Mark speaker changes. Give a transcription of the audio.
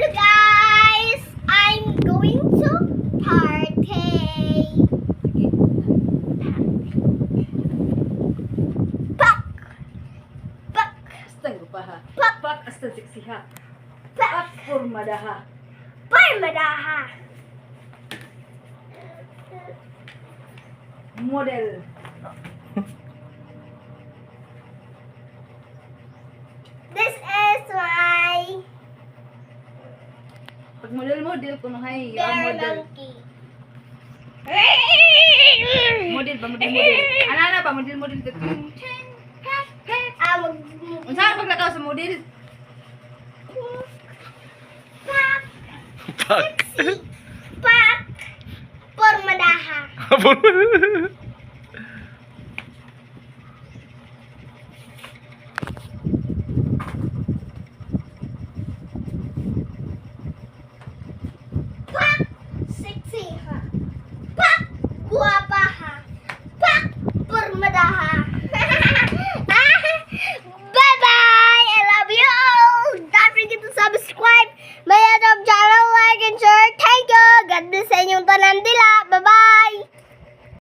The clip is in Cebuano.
Speaker 1: Hello guys! I'm going to party.
Speaker 2: Sige.
Speaker 1: Pak! Pak!
Speaker 2: Astang ko pa ha.
Speaker 1: Pak!
Speaker 2: Pak asta sexy ha.
Speaker 1: Pak!
Speaker 2: Pak pormada ha.
Speaker 1: Parmadaha!
Speaker 2: Model.
Speaker 1: This is my
Speaker 2: Pag model model kuno hay, you are
Speaker 1: bear
Speaker 2: model.
Speaker 1: monkey.
Speaker 2: Model ba model model. Ana ana ba model model.
Speaker 1: Ah,
Speaker 2: Unsa ang paglakaw sa model?
Speaker 1: Pak!
Speaker 3: Pak.
Speaker 1: Sexy! Pak! Pormadaha! Pak! Sexy ha!